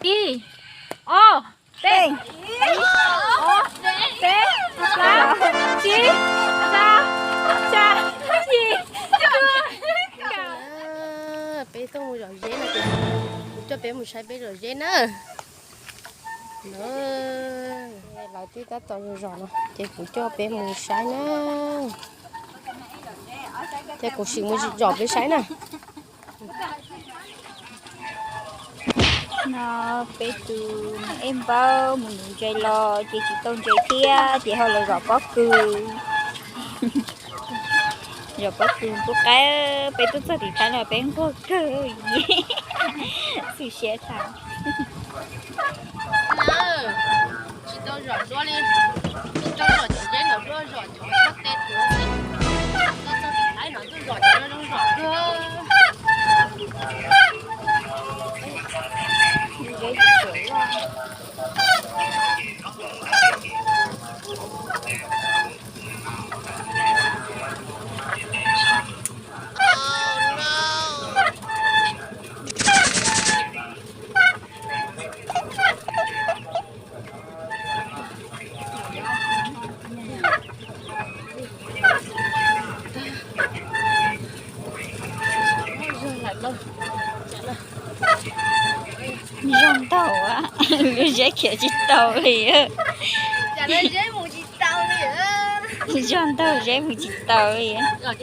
Ib, ob, peb, ib, ob, peb, plaub, tsib, rau, xya, yim, cuaj. Peb tuaj mus zom zeb no ces kuv coj peb mus saib peb zom zeb na. Lawv twb tab tom zom zom no ces kuv coj peb mus saib na. Ces kuv sim mus zom peb saib na. No peb tus niam Ej Npaub mus nuv ntses los ces tsis tau ntses thiab ces ho los zom pob kws. Zom pob kws pub qaib, peb tuaj txog tim Thaib no peb nquag kawg, xwm siab tas. Tsis tau zom dua li, tsis tau zom cov zeb los, tuaj zom cov sab tes tuav xwb. Tuaj txog tim Thaib no tuaj zom cov zoo zom kawg. Zog ntau, lub zeb khiav tsis tau li. Zog ntau, zeb mus tsis tau li. Zog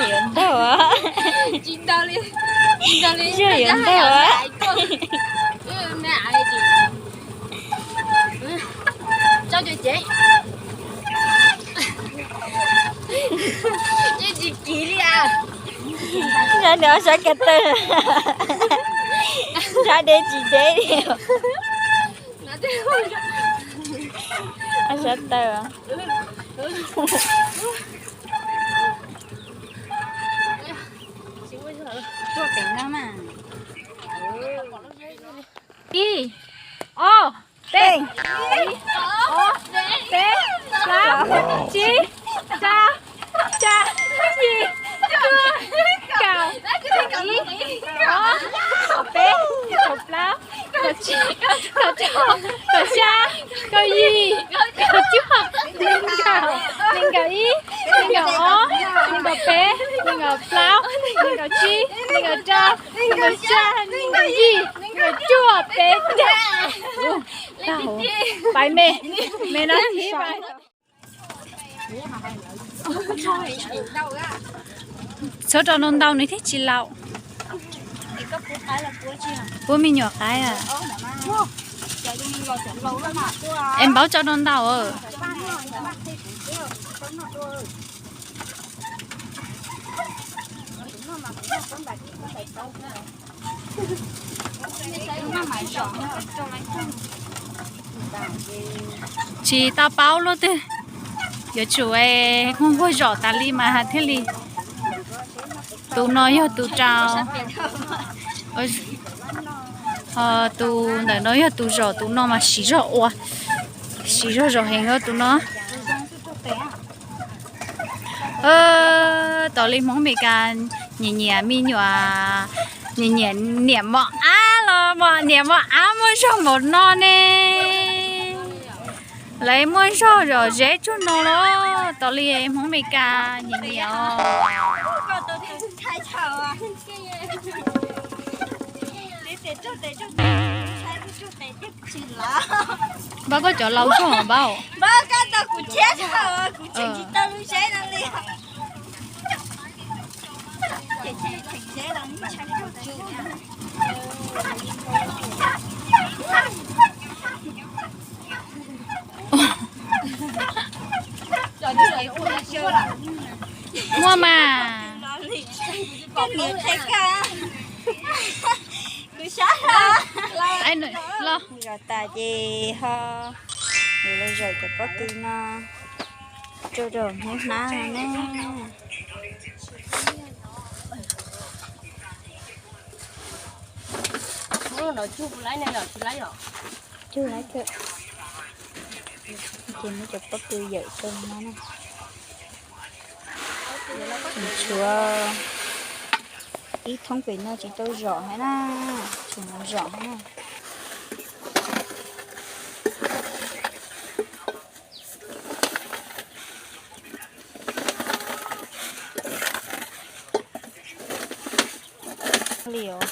yuav ntau. Zog yuav ntau. Nrab deb sab ko taw, nrab deb tsis deb li. Sab taw. Ib, ob, peb, ib, ob, peb, plaub, tsib, rau, xya, yim, cuaj, kaum, ib, ob, kaum peb, kaum plaub, kaum tsib, kaum rau, kaum xya, kaum yim, kaum cuaj, nees nkaum, nees nkaum ib, nees nkaum ob, nees nkaum peb, nees nkaum plaub, nees nkaum tsib, nees nkaum rau, nees nkaum xya, nees nkaum yim, nees nkaum cuaj, peb tag. Pais me, me no. Txhob rau ntau ntau nws thiaj tsis laus. Puab me nyuam qaib. Es npaub tso rau ntau. Tsis tau paub luaj twg, yuav tsum nquag nquag zom tas li mas thiaj li. Tus no yog tus rau, ho tus ntawm no yog tus zom, tus no mas siv zog ua, siv zog zom heev tus no. Tos li Hmoob Mes Kas nyiam nyiam me nyuam, nyiam nyiam niam mos ab los niam mos ab muaj zog npaum no ne. Lawv muaj zog zom zeb tsuag no los tos li Hmoob Mes Kas nyiam nyiam os. Npaub koj cov laus zog npaub. Muaj mas. Los tas ces ho yuav los zaum cov pob kws no rau rau Hmoob hnab no ne. Cug lawm, ces muab cov pob kws yawm rau no na. Tshuav ib thoob pem no tsis tau zom thiab na, tseem mus zom thiab na. Li os.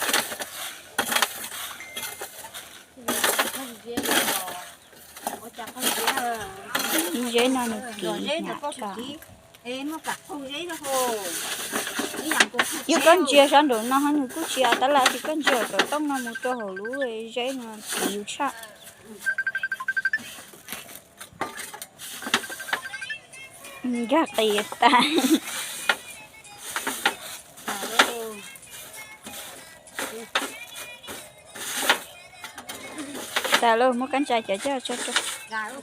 Ib zeb no nws kiv hnyav tshaj. Yog koj ntsia sab nraum no ho nws kuj tsis ua tab laj, tab sis koj ntsia tom tooj no mus rau hauv lub zeb no kiv yus tshaj. Nkag qis tas. Tas lawm, muab kab ntsa cov coj tso rau.